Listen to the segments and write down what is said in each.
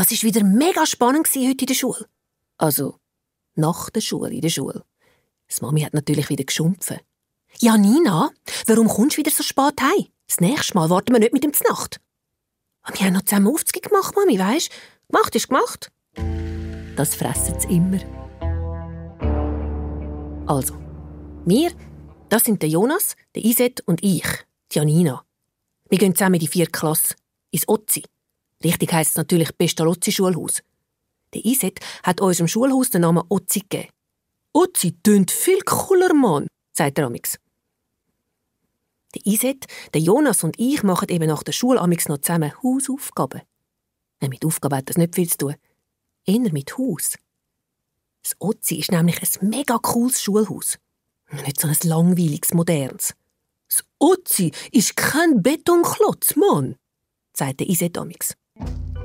Das war wieder mega spannend heute in der Schule. Also, nach der Schule in der Schule. Die Mami hat natürlich wieder geschumpfen. «Ja, Nina, warum kommst du wieder so spät heim? Das nächste Mal warten wir nicht mit dem Znacht.» «Wir haben noch zusammen Aufzüge gemacht, Mami, weisst? Gemacht ist gemacht.» Das fressen sie immer. Also, wir, das sind der Jonas, der Iset und ich, die Janina. Wir gehen zusammen in die 4. Klasse, ins Ozi. Richtig heisst es natürlich Pestalozzi-Schulhaus. Der Iset hat unserem Schulhaus den Namen Ozi gegeben. «Ozi tönt viel cooler, Mann», sagt er amix. Der Iset, der Jonas und ich machen eben nach der Schule amix noch zusammen Hausaufgaben. Mit Aufgaben hat das nicht viel zu tun. Eher mit Haus. Das Ozi ist nämlich ein mega cooles Schulhaus. Nicht so ein langweiliges, modernes. «Das Ozi ist kein Betonklotz, Mann», sagt der Iset amix.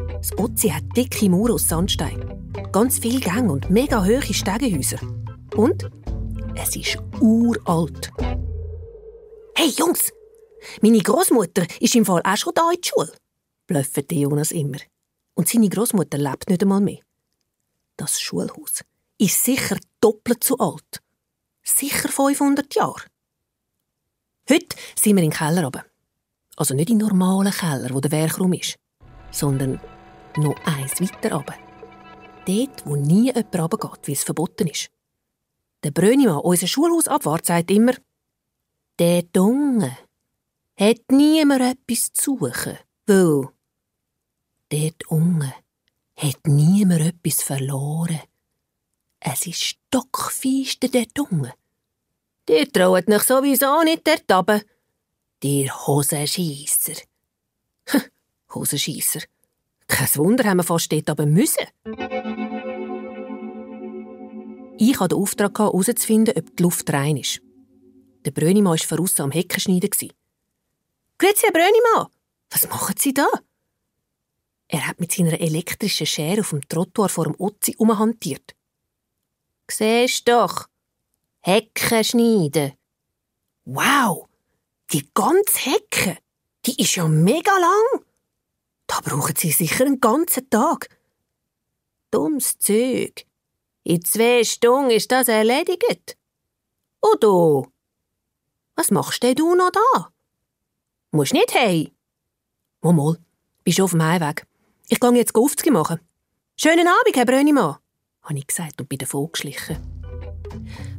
Das Ozi hat dicke Mauern aus Sandstein, ganz viele Gänge und mega hohe Stegenhäuser. Und es ist uralt. «Hey Jungs, meine Großmutter ist im Fall auch schon da in der Schule», blöffte Jonas immer. Und seine Großmutter lebt nicht einmal mehr. Das Schulhaus ist sicher doppelt so alt. Sicher 500 Jahre. Heute sind wir im Keller runter. Also nicht im normalen Keller, wo der Werkraum ist, sondern noch eins weiter runter. Dort, wo nie jemand runtergeht, weil es verboten ist. Der Brönimann, unser Schulhausabwart, sagt immer, «Der Dunge hat niemand etwas zu suchen, weil dort unten hat niemand etwas verloren. Es ist stockfeister dort unten. Ihr traut euch sowieso nicht dort runter. Ihr Hosenscheisser.» Hosenscheisser. Kein Wunder, haben wir fast dort runter müssen. Ich hatte den Auftrag, herauszufinden, ob die Luft rein ist. Der Brönimann war voraus am Heckenschneiden. «Grüezi, Herr Brönimann, was machen Sie da?» Er hat mit seiner elektrischen Schere auf dem Trottoir vor dem Ozi umhantiert. «Siehst doch, Hecken schneiden.» «Wow, die ganze Hecke, die ist ja mega lang. Da brauchen Sie sicher einen ganzen Tag.» «Dummes Zeug. In 2 Stunden ist das erledigt.» «Und du? Was machst denn du noch da? Musst nicht heim?» «Mal, bist du auf dem Heimweg. Ich gehe jetzt Aufzüge machen.» «Schönen Abend, Herr Brönimann», habe ich gesagt und bin davon geschlichen.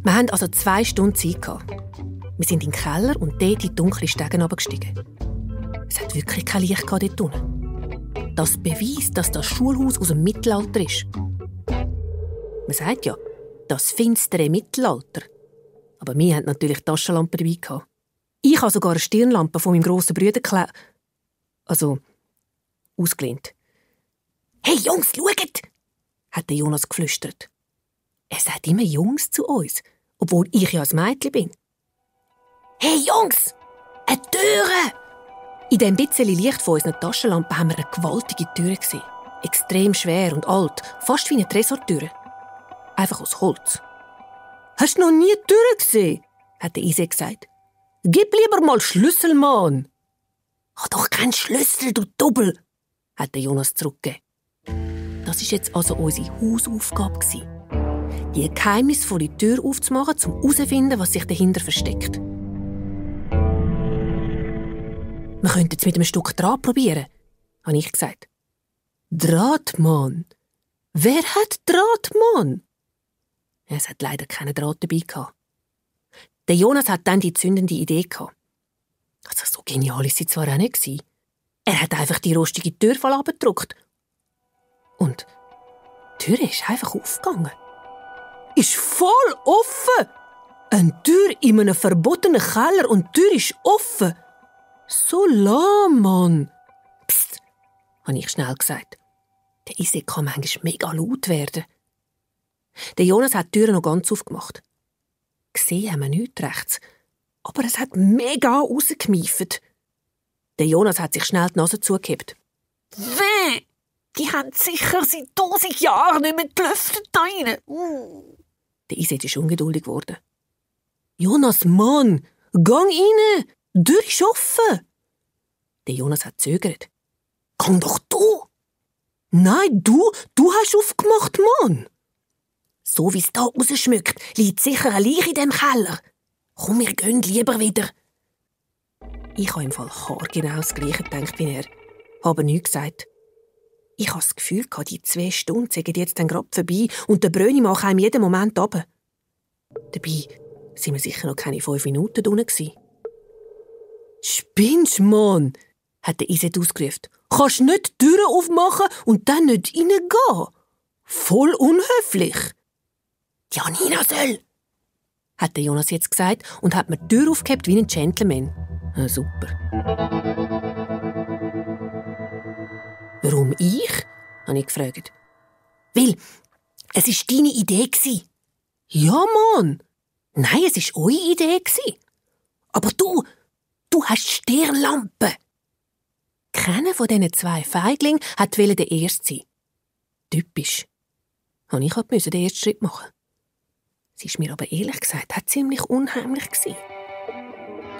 Wir hatten also 2 Stunden Zeit gehabt. Wir sind in den Keller und dort in die dunklen Stegen hinabgestiegen. Es hat wirklich kein Licht dort unten. Das beweist, dass das Schulhaus aus dem Mittelalter ist. Man sagt ja, das finstere Mittelalter. Aber wir hatten natürlich Taschenlampen dabei gehabt. Ich habe sogar eine Stirnlampe von meinem grossen Bruder ausgelehnt. «Hey Jungs, schaut!» hat der Jonas geflüstert. Er sagt immer Jungs zu uns, obwohl ich ja ein Mädchen bin. «Hey Jungs, eine Türe!» In dem bisschen Licht von unseren Taschenlampen haben wir eine gewaltige Tür gesehen. Extrem schwer und alt, fast wie eine Tresortüre. Einfach aus Holz. «Hast du noch nie eine Tür gesehen?» hat der Ise gesagt. «Gib lieber mal Schlüssel, Mann!» «Hab doch keinen Schlüssel, du Double!» hat der Jonas zurückgegeben. Das war jetzt also unsere Hausaufgabe. Die geheimnisvolle Tür aufzumachen, um herauszufinden, was sich dahinter versteckt. «Wir könnten es mit einem Stück Draht probieren», habe ich gesagt. «Draht, Mann? Wer hat Draht, Mann?» Es hat leider keinen Draht dabei gehabt. Der Jonas hat dann die zündende Idee gehabt. Also so genial war sie zwar auch nicht. Er hat einfach die rostige Tür voll abgedrückt. Und die Tür ist einfach aufgegangen. Ist voll offen! Eine Tür in einem verbotenen Keller und die Tür ist offen. So lahm, Mann. Psst, habe ich schnell gesagt. Der Ise kann manchmal mega laut werden. Der Jonas hat die Tür noch ganz aufgemacht. Gesehen haben wir nichts rechts, aber es hat mega rausgemieft. Der Jonas hat sich schnell die Nase zugehebt. «Weh! Die haben sicher seit 1000 Jahren nicht mehr gelüftet da rein.» Der Iset ist ungeduldig geworden. «Jonas, Mann, gang rein! Die Tür ist offen!» Der Jonas hat zögert. «Gang doch du!» Nein, du hast aufgemacht, Mann. So wie es da rausschmückt, liegt sicher eine Leiche in dem Keller. Komm, wir gehen lieber wieder. Ich habe im Fall haargenau das Gleiche gedacht wie er, aber nichts gesagt. Ich habe das Gefühl, die 2 Stunden seien jetzt dann gerade vorbei und der Brönimann kam jeden Moment runter. Dabei sind wir sicher noch keine 5 Minuten unten. «Spinnst, Mann!» hat der Iset ausgerufen. «Kannst nicht die Türen aufmachen und dann nicht reingehen? Voll unhöflich!» «Janina soll!» hat der Jonas jetzt gesagt und hat mir die Tür aufgehebt wie ein Gentleman. Ja, super. «Warum ich?» habe ich gefragt. «Weil, es war deine Idee. «Ja, Mann!» «Nein, es war eure Idee. Aber du hast Stirnlampe!» Keiner von diesen 2 Feiglingen wollte der Erste sein. Typisch. Ich musste den ersten Schritt machen. Sie ist mir aber ehrlich gesagt auch ziemlich unheimlich gewesen.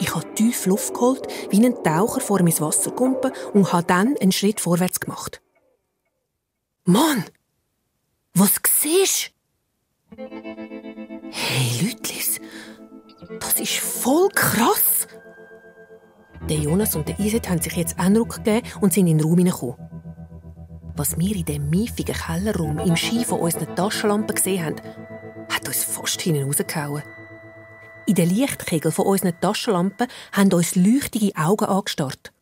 Ich habe tief Luft geholt, wie ein Taucher vor mein Wasser kumpen und habe dann einen Schritt vorwärts gemacht. «Mann! Was siehst du?» «Hey, Lütlis, das ist voll krass!» Der Jonas und der Iset haben sich jetzt einen Ruck gegeben und sind in den Raum hineingekommen. Was wir in diesem miefigen Kellerraum im Schein von unseren Taschenlampen gesehen haben, hat uns fast hinten rausgehauen. In den Lichtkegeln von unseren Taschenlampen haben uns leuchtige Augen angestarrt.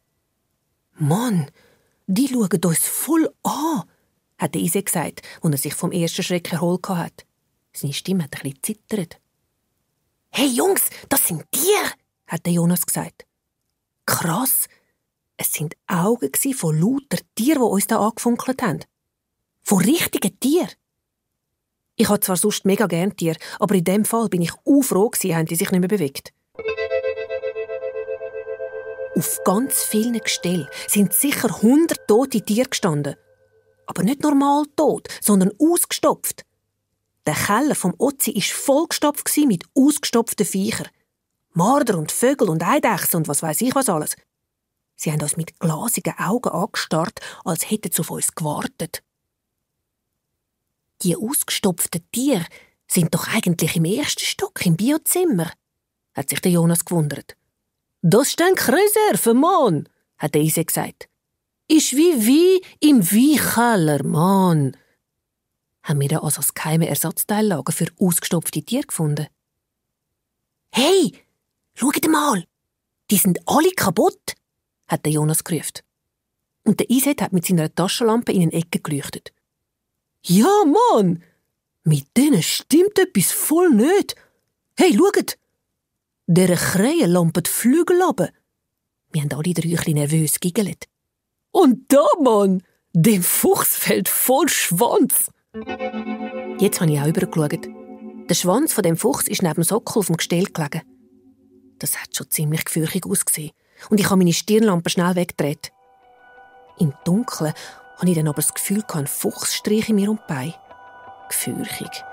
«Mann, die schauen uns voll an!» hat der Iset gesagt, als er sich vom ersten Schreck erholt hat. Seine Stimme hat ein bisschen zittert. «Hey Jungs, das sind Tiere!» hat der Jonas gesagt. Krass, es sind Augen von lauter Tieren, die uns da angefunkelt haben. Von richtigen Tieren. Ich habe zwar sonst mega gerne Tiere, aber in dem Fall bin ich froh gewesen, haben die sich nicht mehr bewegt. Auf ganz vielen Gestellen sind sicher 100 tote Tiere gestanden. Aber nicht normal tot, sondern ausgestopft. Der Keller vom Ozi war vollgestopft mit ausgestopften Viechern. Marder und Vögel und Eidechsen und was weiss ich was alles. Sie haben uns mit glasigen Augen angestarrt, als hätten sie auf uns gewartet. Die ausgestopften Tiere sind doch eigentlich im 1. Stock im Biozimmer, hat sich der Jonas gewundert. «Das ist ein Reserve, Mann», hat der Ise gesagt. «Ist wie im Weinkeller, Mann». Haben wir da also das geheime Ersatzteillager für ausgestopfte Tiere gefunden? «Hey, schaut mal! Die sind alle kaputt!» hat der Jonas gerufen. Und der Iset hat mit seiner Taschenlampe in eine Ecke geleuchtet. «Ja, Mann! Mit denen stimmt etwas voll nicht! Hey, schaut! Dieser Krähe lampen die Flügel runter!» Wir haben alle 3 ein bisschen nervös giggelt. «Und da, Mann! Dem Fuchs fällt voll Schwanz!» Jetzt habe ich auch übergeschaut. Der Schwanz von dem Fuchs ist neben dem Sockel auf dem Gestell gelegen. Das hat schon ziemlich gefürchtig ausgesehen. Und ich habe meine Stirnlampe schnell weggedreht. Im Dunkeln habe ich dann aber das Gefühl, ein Fuchs streiche mir um die Beine. Gefürchtig.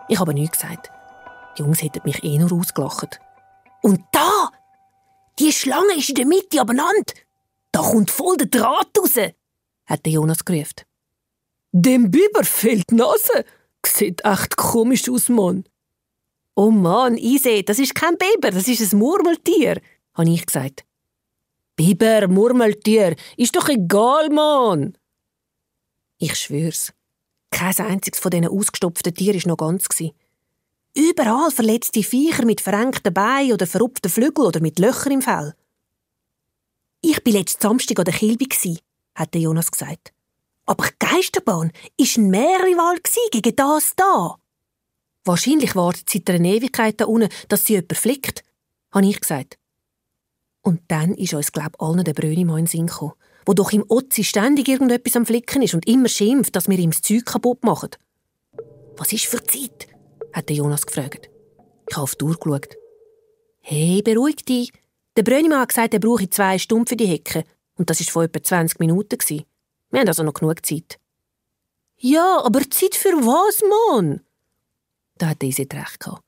Ich habe nichts gesagt. Die Jungs hätten mich nur ausgelacht. «Und da! Die Schlange ist in der Mitte abeinander! Da kommt voll der Draht raus!» hat der Jonas gerufen. «Dem Biber fehlt die Nase! Sieht echt komisch aus, Mann!» «Oh Mann, Ise, das ist kein Biber, das ist ein Murmeltier!» habe ich gesagt. «Biber, Murmeltier, ist doch egal, Mann!» Ich schwör's. Kein einziges von diesen ausgestopften Tieren war noch ganz. Überall verletzte Viecher mit verengten Beinen oder verrupften Flügeln oder mit Löchern im Fell. «Ich war letzten Samstag an der Kilby», hat Jonas gesagt. «Aber die Geisterbahn war ein Mehrrival gegen das da.» «Wahrscheinlich wartet seit einer Ewigkeit da unten, dass sie jemand flickt», habe ich gesagt. Und dann ist uns, allen der Brönimann in den Sinn gekommen, wo doch im Ozi ständig irgendetwas am Flicken ist und immer schimpft, dass wir ihm das Zeug kaputt machen. «Was ist für Zeit?» hat Jonas gefragt. Ich habe auf die Uhr geschaut. «Hey, beruhig dich. Der Brönimann hat gesagt, er brauche 2 Stunden für die Hecke. Und das war vor etwa 20 Minuten. Wir haben also noch genug Zeit.» «Ja, aber Zeit für was, Mann?» Da hat Iset recht gehabt.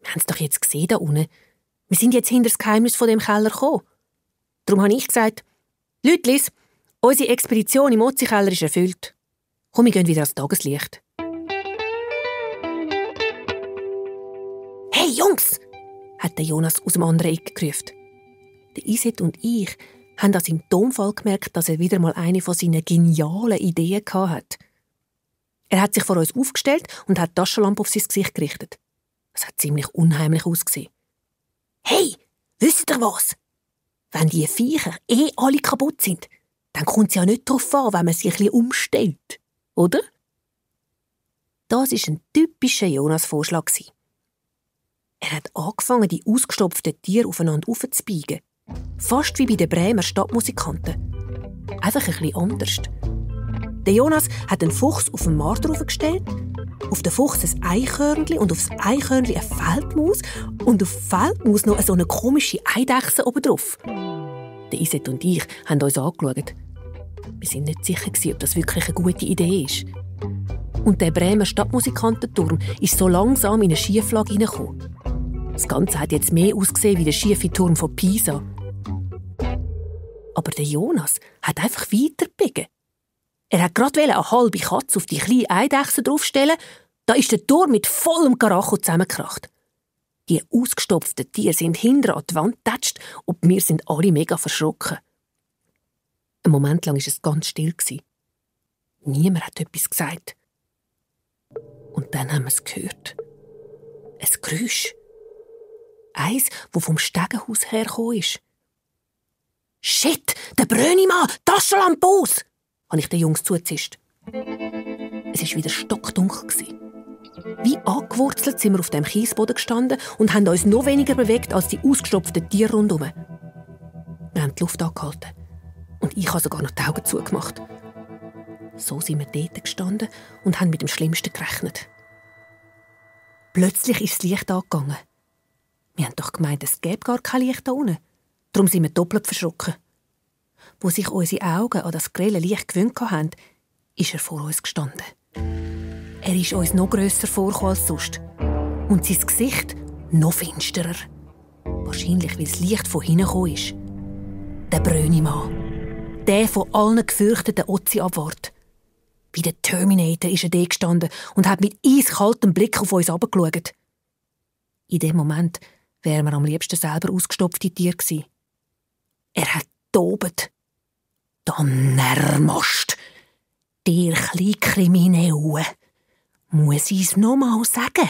«Wir haben es doch jetzt gesehen da unten. Wir sind jetzt hinter das Geheimnis von dem Keller gekommen. Darum habe ich gesagt, Lütlis, Unsere Expedition im Ozi-Keller ist erfüllt. Komm, wir gehen wieder ans Tageslicht. «Hey Jungs!» hat der Jonas aus dem anderen Eck gerufen. Der Iset und ich haben an seinem Tonfall gemerkt, dass er wieder mal eine von seinen genialen Ideen hatte. Er hat sich vor uns aufgestellt und hat die Taschenlampe auf sein Gesicht gerichtet. Es hat ziemlich unheimlich ausgesehen. «Hey, wisst ihr was? Wenn die Viecher alle kaputt sind, dann kommt es ja nicht darauf an, wenn man sich ein bisschen umstellt, oder?» Das war ein typischer Jonas-Vorschlag. Er hat angefangen, die ausgestopften Tiere aufeinander aufzubiegen. Fast wie bei den Bremer Stadtmusikanten. Einfach ein bisschen anders. Der Jonas hat einen Fuchs auf den Markt draufgestellt, auf den Fuchs ein Eichhörnchen und auf das Eichhörnchen eine Feldmaus und auf die Feldmaus noch so eine komische Eidechse oben drauf. Der Iset und ich haben uns angeschaut. Wir waren nicht sicher, ob das wirklich eine gute Idee ist. Und der Bremer Stadtmusikantenturm ist so langsam in eine Schieflage hineingekommen. Das Ganze hat jetzt mehr ausgesehen wie der schiefe Turm von Pisa. Aber der Jonas hat einfach weitergebogen. Er hat gerade eine halbe Katze auf die kleine Eidechse draufstellen. Da ist der Turm mit vollem Karacho zusammengekracht. Die ausgestopften Tiere sind hinter an die Wand getatscht und wir sind alle mega verschrocken. Einen Moment lang war es ganz still. Niemand hat etwas gesagt. Und dann haben wir es gehört. Ein Geräusch. Eins, das vom Stegenhaus hergekommen ist. «Shit, der Brönimann, Taschenlampe aus!» habe ich den Jungs zugezischt. Es war wieder stockdunkel. Wie angewurzelt sind wir auf dem Kiesboden gestanden und haben uns noch weniger bewegt als die ausgestopften Tiere rundherum. Wir haben die Luft angehalten und ich habe sogar noch die Augen zugemacht. So sind wir dort gestanden und haben mit dem Schlimmsten gerechnet. Plötzlich ist das Licht angegangen. Wir haben doch gemeint, es gäbe gar kein Licht da unten. Darum sind wir doppelt verschrocken. Wo sich unsere Augen an das grelle Licht gewöhnt haben, ist er vor uns gestanden. Er ist uns noch grösser vorgekommen als sonst. Und sein Gesicht noch finsterer. Wahrscheinlich, weil das Licht von hinten gekommen ist. Der Brönimann. Der von allen gefürchteten Ozi-Abwart. Wie der Terminator ist er da gestanden und hat mit eiskaltem Blick auf uns herabgeschaut. In dem Moment wären wir am liebsten selber ausgestopfte Tiere gewesen. Er hat tobt. «Donnermast! Der kleine Kriminelle! Muss ich es noch mal sagen?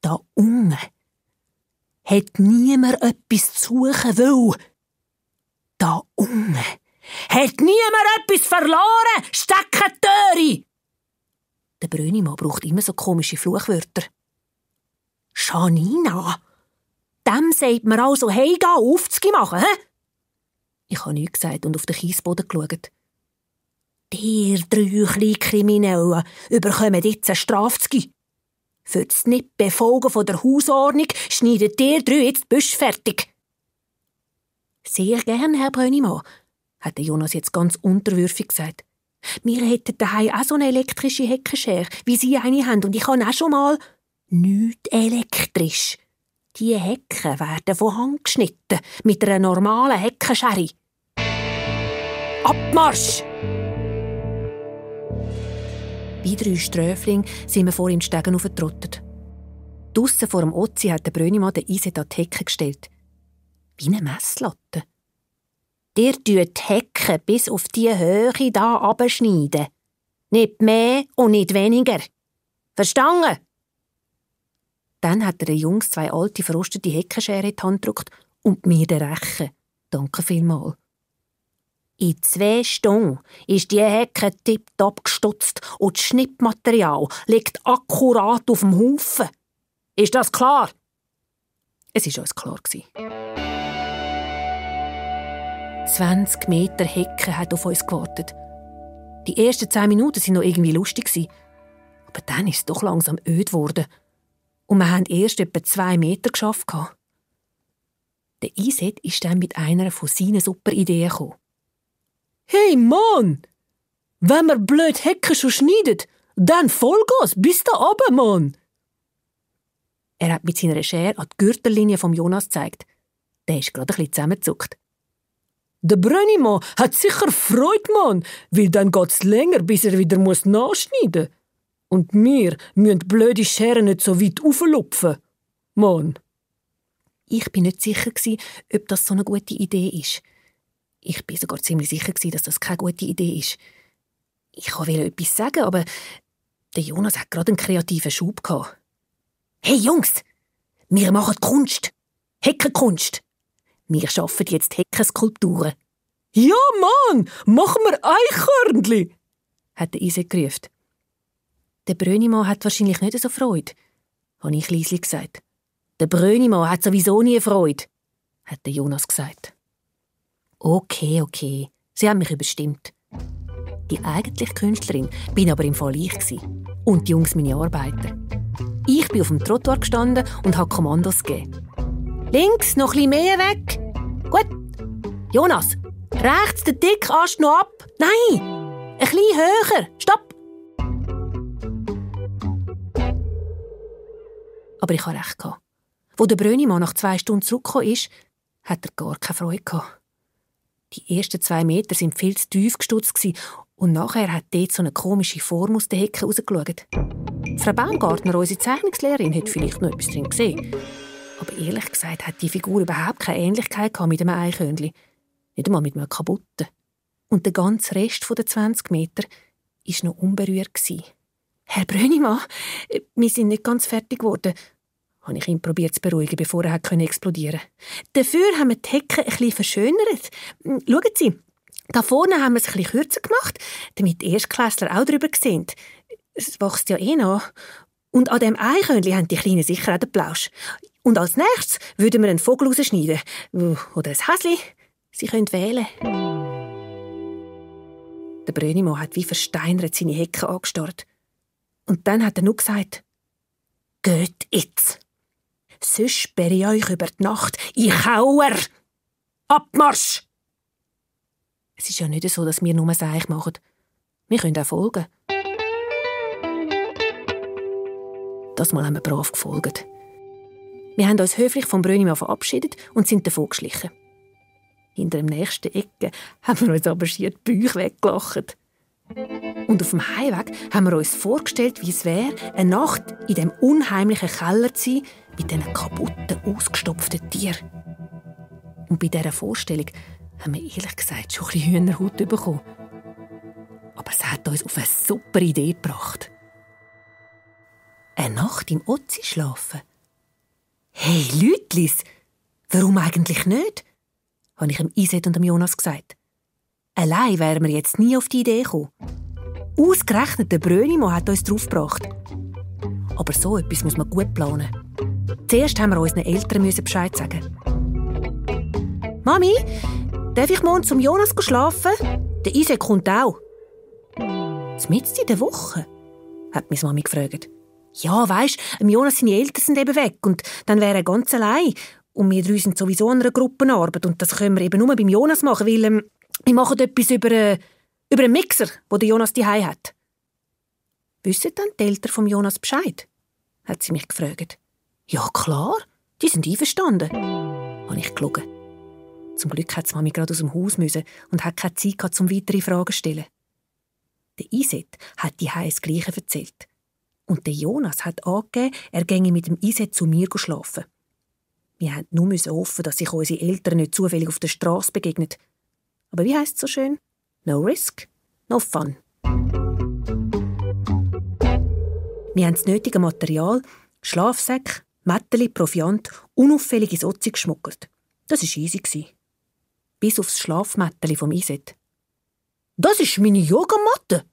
Da unten hat niemand etwas zu suchen will. Da unten hat niemand etwas verloren, Steckentöri!» Der Brönimann braucht immer so komische Fluchwörter. «Janina, dem sagt man also, hey, geh aufzugehen machen, hä?» Ich habe nichts gesagt und auf den Kiesboden geschaut. «Der 3 kleine Kriminellen überkommen jetzt eine Strafe zu geben. Für das Nicht-Befolgen von der Hausordnung schneidet ihr 3 jetzt die Büsche fertig.» «Sehr gern, Herr Brönimann», hat Jonas jetzt ganz unterwürfig gesagt. «Wir hätten daheim auch so eine elektrische Heckenschere, wie Sie eine haben, und ich habe auch schon mal...» «Nicht elektrisch. Die Hecken werden von Hand geschnitten, mit einer normalen Heckenschere. Abmarsch!» Wie 3 Sträflinge sind wir vor ihm die Stegen aufgetrottet. Draussen vor dem Ozi hat der Brönimann den Iset an die Hecke gestellt. Wie eine Messlatte. «Ihr tut die Hecke bis auf die Höhe hier abschneiden. Nicht mehr und nicht weniger. Verstanden?» Dann hat er den Jungs 2 alte, verrostete Heckenschere in die Hand gedrückt und mir den Rechen. Danke vielmals. In 2 Stunden ist die Hecke tipptopp gestutzt und das Schnittmaterial liegt akkurat auf dem Haufen. Ist das klar? Es war uns klar. 20 Meter Hecke hat auf uns gewartet. Die ersten 10 Minuten waren noch irgendwie lustig. Aber dann ist es doch langsam öd geworden. Und wir haben erst etwa 2 Meter geschafft. Der Iset ist dann mit einer von seinen super Ideen gekommen. «Hey Mann! Wenn wir blöd Hecken schon schneiden, dann Vollgas bis da oben, Mann!» Er hat mit seiner Schere an die Gürtellinie von Jonas gezeigt. Der ist gerade ein bisschen zusammengezuckt. Der Brönnimann hat sicher Freude, Mann, weil dann geht's länger, bis er wieder nachschneiden muss. Und wir müssen blöde Scheren nicht so weit rauflupfen. Mann. Ich bin nicht sicher, ob das so eine gute Idee ist. Ich bin sogar ziemlich sicher, dass das keine gute Idee ist. Ich wollte etwas sagen, aber der Jonas hat gerade einen kreativen Schub gehabt. «Hey Jungs, wir machen Kunst. Heckenkunst. Wir schaffen jetzt Heckenskulpturen.» «Ja, Mann, machen wir Eichhörnchen!» hat der Isaac gerufen. «Der Brönnimann hat wahrscheinlich nicht so Freude», habe ich leise gesagt. «Der Brönnimann hat sowieso nie Freude», hat der Jonas gesagt. Okay, sie haben mich überstimmt. Die eigentliche Künstlerin bin aber im Fall ich gewesen. Und die Jungs meine Arbeiter. Ich bin auf dem Trottoir gestanden und habe Kommandos gegeben. «Links, noch ein bisschen mehr weg. Gut. Jonas, rechts den Dickast noch ab. Nein, ein bisschen höher. Stopp!» Aber ich hatte recht. Als der Brönnimann nach 2 Stunden zurückgekommen ist, hat er gar keine Freude gehabt. Die ersten 2 Meter waren viel zu tief gestutzt und nachher hat dort so eine komische Form aus den Hecken rausgeschaut. Frau Baumgartner, unsere Zeichnungslehrerin, hat vielleicht noch etwas drin gesehen. Aber ehrlich gesagt hat die Figur überhaupt keine Ähnlichkeit mit einem Eichhörnchen. Nicht einmal mit einem kaputten. Und der ganze Rest der 20 Meter war noch unberührt. «Herr Brönnimann, wir sind nicht ganz fertig geworden», habe ich ihn probiert zu beruhigen, bevor er explodieren konnte. «Dafür haben wir die Hecke ein bisschen verschönert. Schauen Sie, da vorne haben wir es ein bisschen kürzer gemacht, damit die Erstklässler auch drüber sehen. Es wächst ja nach. Und an dem Eichhörnchen haben die Kleinen sicher auch den Plausch. Und als nächstes würden wir einen Vogel rausschneiden. Oder ein Häsli. Sie können wählen.» Der Brönnimann hat wie versteinert seine Hecke angestarrt. Und dann hat er nur gesagt: «Geht jetzt! Sonst sperre ich euch über die Nacht, ihr Kauer! Abmarsch!» Es ist ja nicht so, dass wir nur Seich machen. Wir können auch folgen. Das Mal haben wir brav gefolgt. Wir haben uns höflich vom Brönnimann verabschiedet und sind davon geschlichen. Hinter dem nächsten Ecke haben wir uns aber schier die Bäuche weggelacht. Und auf dem Heimweg haben wir uns vorgestellt, wie es wäre, eine Nacht in dem unheimlichen Keller zu sein, mit diesen kaputten, ausgestopften Tieren. Und bei dieser Vorstellung haben wir ehrlich gesagt schon ein bisschen Hühnerhaut bekommen. Aber es hat uns auf eine super Idee gebracht. Eine Nacht im Otzi schlafen? «Hey, Lütlis, warum eigentlich nicht?» habe ich dem Iset und dem Jonas gesagt. Allein wären wir jetzt nie auf die Idee gekommen. Ausgerechnet der Brönnimann hat uns draufgebracht. Aber so etwas muss man gut planen. Zuerst haben wir unseren Eltern Bescheid sagen. «Mami, darf ich morgen zum Jonas schlafen? Der Iset kommt auch.» «Mitten in der Woche?» hat meine Mami gefragt. «Ja, weisst, Jonas seine Eltern sind eben weg und dann wäre er ganz allein. Und wir 3 sind sowieso an einer Gruppenarbeit und das können wir eben nur beim Jonas machen, weil wir machen etwas über einen Mixer, den der Jonas daheim hat.» «Wissen dann die Eltern vom Jonas Bescheid?» hat sie mich gefragt. «Ja, klar, die sind einverstanden», habe ich gelogen. Zum Glück hat Mami gerade aus dem Haus müssen und hat keine Zeit gehabt, um weitere Fragen zu stellen. Der Iset hat die das Gleiche erzählt. Und der Jonas hat angegeben, er ginge mit dem Iset zu mir schlafen. Wir mussten nur hoffen, dass sich unsere Eltern nicht zufällig auf der Straße begegnen. Aber wie heisst es so schön? No risk, no fun. Wir haben das nötige Material, Schlafsäcke, Mätteli, Proviant, unauffällig ins Otzi geschmuggelt. Das war easy. Bis aufs Schlafmätteli vom Iset. «Das ist meine Yogamatte»,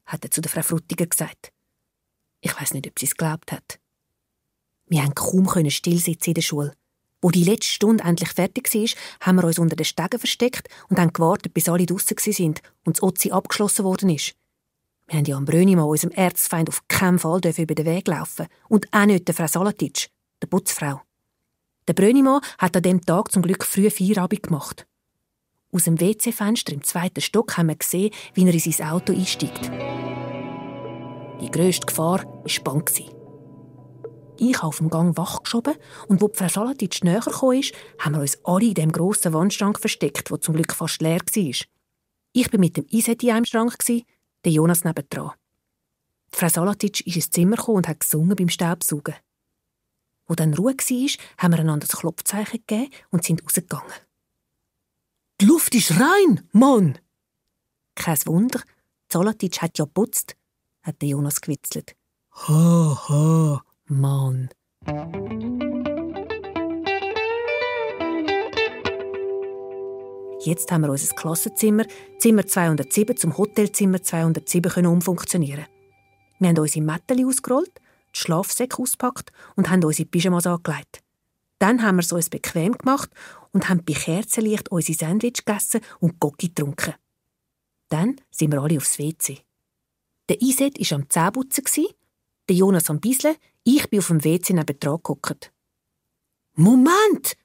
hat er zu der Frau Frutiger gesagt. Ich weiss nicht, ob sie es geglaubt hat. Wir konnten kaum stillsitzen in der Schule. Wo die letzte Stunde endlich fertig war, haben wir uns unter den Stegen versteckt und haben gewartet, bis alle draussen waren und das Otzi abgeschlossen worden ist. Wir haben ja am Brönnimann, unserem Erzfeind, auf keinen Fall über den Weg laufen und auch nicht der Frau Salatitsch, der Putzfrau. Der Brönnimann hat an diesem Tag zum Glück früh Feierabend gemacht. Aus dem WC-Fenster im 2. Stock haben wir gesehen, wie er in sein Auto einsteigt. Die grösste Gefahr war Bank. Ich habe auf dem Gang wach geschoben und als Frau Salatic näher gekommen ist, haben wir uns alle in dem grossen Wandschrank versteckt, der zum Glück fast leer war. Ich war mit dem Iset in einem Schrank, der Jonas nebendran. Frau Salatic ist ins Zimmer gekommen und hat gesungen beim Staubsaugen. Wo dann Ruhe war, haben wir einander das Klopfzeichen gegeben und sind rausgegangen. Die Luft ist rein, Mann! Kein Wunder, Salatic hat ja geputzt, hat der Jonas gewitzelt. Ha, Mann. Jetzt haben wir unser Klassenzimmer, Zimmer 207, zum Hotelzimmer 207 umfunktionieren. Wir haben unsere Mätteli ausgerollt, die Schlafsäcke ausgepackt und haben unsere Pyjamas angelegt. Dann haben wir es uns bequem gemacht und haben bei Kerzenlicht unsere Sandwich gegessen und Gocki getrunken. Dann sind wir alle aufs WC. Der Iset war am Zähneputzen, der Jonas am Bisseln, ich bin auf dem WC nebendran gehockt. Moment!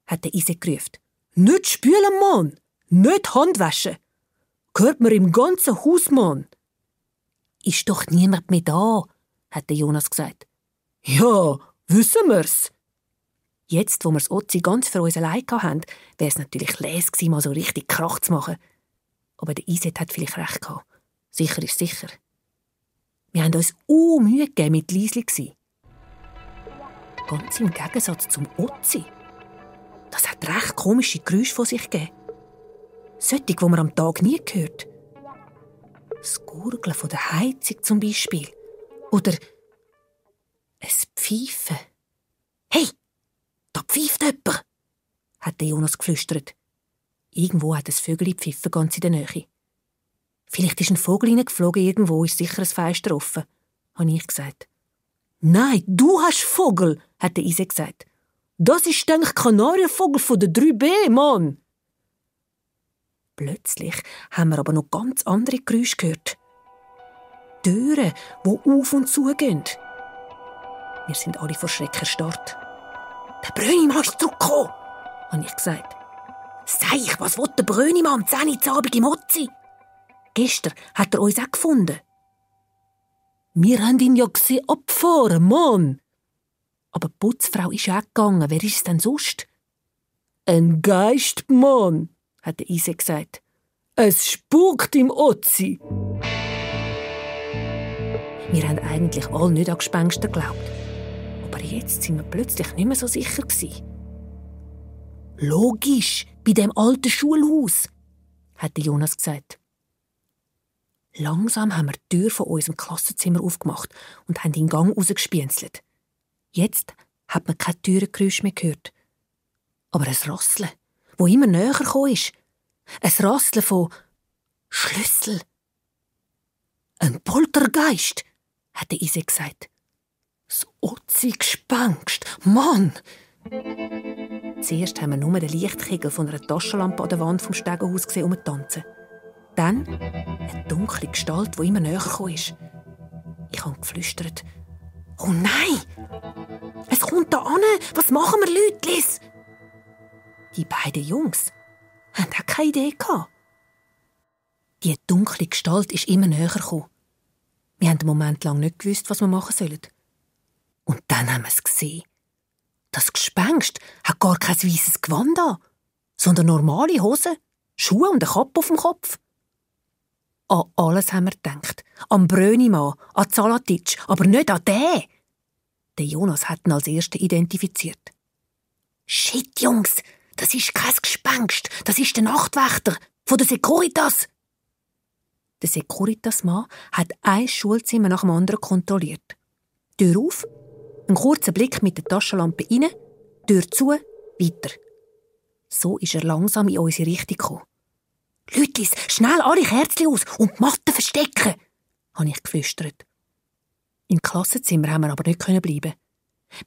Hat der Iset gerufen. Nicht spülen, Mann! Nicht Handwaschen! Gehört mir im ganzen Haus, Mann! Ist doch niemand mehr da, hat der Jonas gesagt. Ja, wissen wir's. Jetzt, wo wir das Ozi ganz für uns allein hatten, wäre es natürlich les gewesen, mal so richtig Krach zu machen. Aber der Iset hat vielleicht recht gehabt. Sicher ist sicher. Wir haben uns Mühe gegeben mit Liesli. Ganz im Gegensatz zum Ozi. Das hat recht komische Geräusche von sich gegeben. Solche, die man am Tag nie hört. Das Gurgeln von der Heizung zum Beispiel. Oder ein Pfeifen. «Hey, da pfeift jemand!» hat der Jonas geflüstert. Irgendwo hat ein Vögel gepfiffen, ganz in der Nähe. «Vielleicht ist ein Vogel hineingeflogen, irgendwo ist sicher ein Fenster offen», habe ich gesagt. «Nein, du hast Vogel», hat der Ise gesagt. «Das ist, denke ich, Kanarienvogel von der 3B, Mann!» Plötzlich haben wir aber noch ganz andere Geräusche gehört. Türen, die auf und zu gehen. Wir sind alle vor Schreck erstarrt. «Der Brönimann ist zurückgekommen», habe ich gesagt. «Sag ich, was will der Brönimann am 10 Uhr Abend im Ozi?» Gestern hat er uns auch gefunden. «Wir haben ihn ja gesehen abfahren, Mann!» «Aber die Putzfrau ist ja auch gegangen. Wer ist es denn sonst?» «Ein Geist, Mann!» hat der Ise gesagt. «Es spukt im Ozi!» Wir haben eigentlich alle nicht an Gespenster geglaubt. Aber jetzt sind wir plötzlich nicht mehr so sicher gewesen. «Logisch, bei dem alten Schulhaus», hat Jonas gesagt. Langsam haben wir die Tür von unserem Klassenzimmer aufgemacht und haben in den Gang rausgespienzelt. Jetzt hat man keine Türengeräusche mehr gehört. Aber ein Rasseln, das immer näher gekommen ist. Ein Rasseln von Schlüssel. «Ein Poltergeist», hat der Ise gesagt. «Das Ozi-Gespenst, Mann!» Zuerst haben wir nur den Lichtkegel von einer Taschenlampe an der Wand vom Stegenhaus gesehen umtanzen. Dann eine dunkle Gestalt, die immer näher gekommen ist. Ich habe geflüstert. «Oh nein! Es kommt da an! Was machen wir, Lütlis?» Die beiden Jungs haben auch keine Idee gehabt. Die dunkle Gestalt ist immer näher gekommen. Wir haben einen Moment lang nicht gewusst, was wir machen sollen. Und dann haben wir es gesehen. Das Gespenst hat gar kein weisses Gewand an, sondern normale Hosen, Schuhe und eine Kappe auf dem Kopf. An alles haben wir gedacht. An Brönimann, an Salatic, aber nicht an den. Der Jonas hat ihn als Erster identifiziert. «Shit, Jungs, das ist kein Gespenst, das ist der Nachtwächter von der Securitas.» Der Securitas-Mann hat ein Schulzimmer nach dem anderen kontrolliert. Tür auf, ein kurzer Blick mit der Taschenlampe rein, Tür zu, weiter. So ist er langsam in unsere Richtung gekommen. «Lütlis, schnell alle Kerzen aus und die Matte verstecken!» habe ich geflüstert. Im Klassenzimmer haben wir aber nicht bleiben.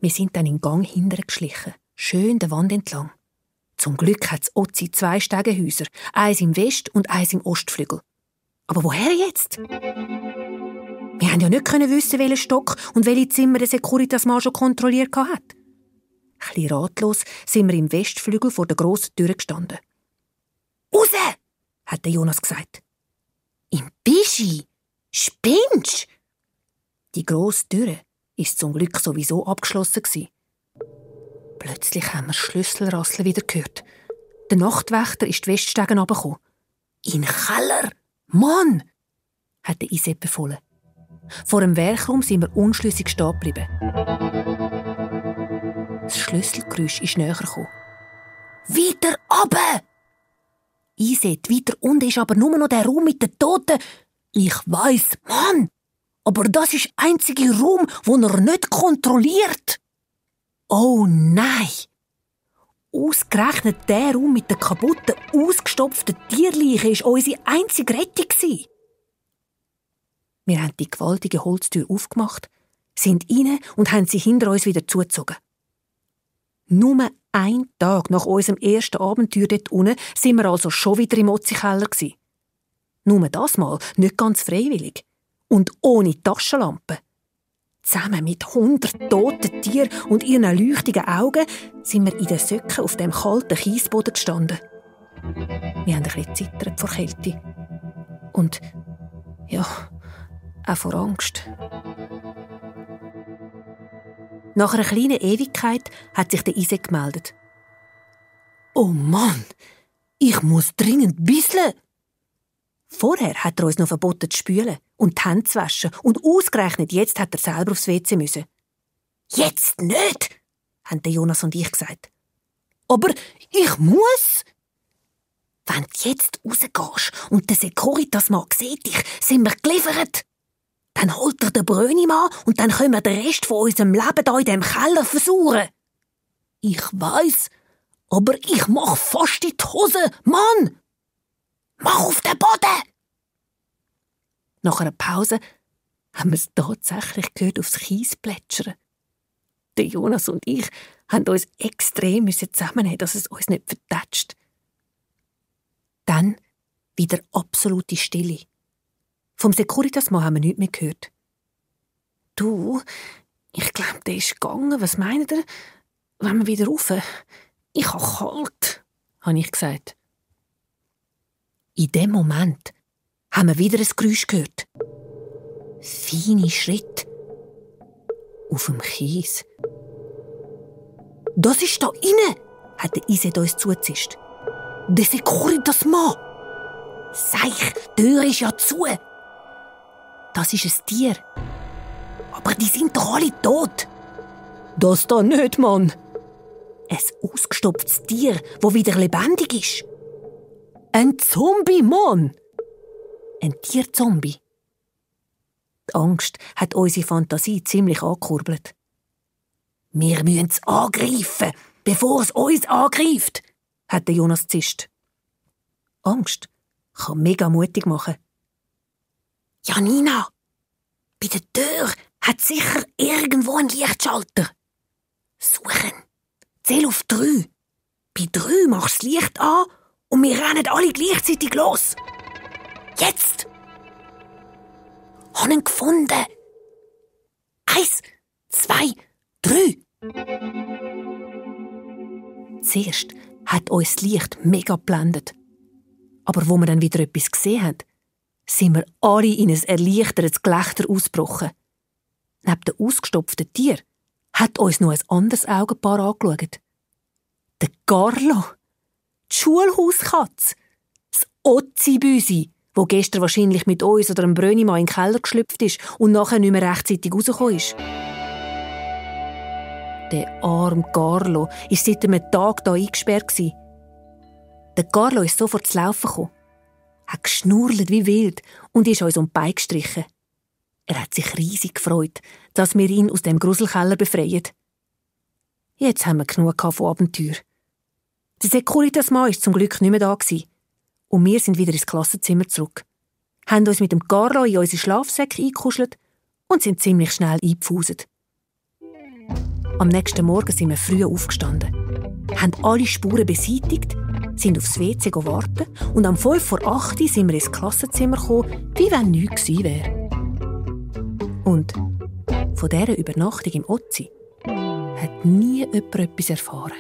Wir sind dann in den Gang hinterher geschlichen, schön der Wand entlang. Zum Glück hat das Ozi 2 Stegenhäuser, eins im West- und eins im Ostflügel. Aber woher jetzt? Wir haben ja nicht wissen, welchen Stock und welche Zimmer der Securitas-Mann schon kontrolliert hat. Ein bisschen ratlos sind wir im Westflügel vor der grossen Tür gestanden. «Raus!» hat der Jonas gesagt. «Im Bischi? Spinnst?» Die grosse Tür ist zum Glück sowieso abgeschlossen gewesen. Plötzlich haben wir Schlüsselrasseln wieder gehört. Der Nachtwächter ist die Weststege runtergekommen. «In den Keller! Mann!» hat der Isette befohlen. Vor dem Werkraum sind wir unschlüssig stehen geblieben. Das Schlüsselgeräusch ist näher gekommen. «Weiter runter!» «Isette, weiter unten ist aber nur noch der Raum mit den Toten.» «Ich weiss, Mann! Aber das ist der einzige Raum, den er nicht kontrolliert.» «Oh nein! Ausgerechnet der Raum mit den kaputten, ausgestopften Tierleichen war unsere einzige Rettung. Wir haben die gewaltige Holztür aufgemacht, sind rein und haben sie hinter uns wieder zugezogen. Nur einen Tag nach unserem ersten Abenteuer dort unten sind wir also schon wieder im Otzi-Keller gsi. Nur das Mal nicht ganz freiwillig und ohne Taschenlampe. Zusammen mit 100 toten Tieren und ihren leuchtigen Augen sind wir in den Söcken auf dem kalten Kiesboden gestanden. Wir haben ein bisschen zittert vor Kälte. Und ja, auch vor Angst. Nach einer kleinen Ewigkeit hat sich der Isette gemeldet. «Oh Mann, ich muss dringend bisseln!» Vorher hat er uns noch verboten zu spülen und die Hände zu waschen und ausgerechnet jetzt hat er selber aufs WC müssen. «Jetzt nicht!» haben Jonas und ich gesagt. «Aber ich muss!» «Wenn du jetzt rausgehst und der Securitas-Mann sieht dich, sind wir geliefert. Dann holt er den Brönimann und dann können wir den Rest von unserem Leben hier in diesem Keller versuchen.» «Ich weiss, aber ich mach fast in die Hose, Mann! Mach auf den Boden!» Nach einer Pause haben wir es tatsächlich gehört, aufs Kies plätschern. Der Jonas und ich haben uns extrem zusammennehmen, dass es uns nicht vertätscht. Dann wieder absolute Stille. Vom Securitas-Mann haben wir nichts mehr gehört. «Du, ich glaube, der ist gegangen. Was meint ihr? Wenn wir wieder rauf? Ich habe kalt», habe ich gesagt. In dem Moment haben wir wieder ein Geräusch gehört. Feine Schritte. Auf dem Kies. «Das ist da innen», hat der Isette uns zugezischt. «Der Securitas-Mann!» «Seich, die Tür ist ja zu!» «Das ist ein Tier. Aber die sind doch alle tot!» «Das da nicht, Mann!» «Ein ausgestopftes Tier, das wieder lebendig ist!» «Ein Zombie, Mann!» «Ein Tierzombie!» Die Angst hat unsere Fantasie ziemlich angekurbelt. «Wir müssen es angreifen, bevor es uns angreift!» hat Jonas zischt. Angst kann mega mutig machen. «Janina, bei der Tür hat sicher irgendwo einen Lichtschalter. Suchen. Zähl auf 3. Bei 3 machst du das Licht an und wir rennen alle gleichzeitig los. Jetzt!» «Hab ihn gefunden. 1, 2, 3. Zuerst hat uns das Licht mega geblendet. Aber wo wir dann wieder etwas gesehen haben, sind wir alle in ein erleichtertes Gelächter ausgebrochen. Neben dem ausgestopften Tier hat uns noch ein anderes Augenpaar angeschaut. Der Carlo, die Schulhauskatze, das Otzi-Büsi, wo gestern wahrscheinlich mit uns oder einem Brönimann in den Keller geschlüpft ist und nachher nicht mehr rechtzeitig rausgekommen ist. Der arme Carlo war seit einem Tag hier eingesperrt. Der Carlo ist sofort zu laufen gekommen, hat geschnurrt wie wild und ist uns um die Beine gestrichen. Er hat sich riesig gefreut, dass wir ihn aus dem Gruselkeller befreien. Jetzt haben wir genug von Abenteuer. Der Securitas-Mann war zum Glück nicht mehr da und wir sind wieder ins Klassenzimmer zurück, haben uns mit dem Carlo in unsere Schlafsäcke eingekuschelt und sind ziemlich schnell eingepfuset. Am nächsten Morgen sind wir früh aufgestanden, haben alle Spuren beseitigt, sind aufs WC warten und am 7:55 sind wir ins Klassenzimmer gekommen, wie wenn nichts gewesen wäre. Und von dieser Übernachtung im Otzi hat nie jemand etwas erfahren.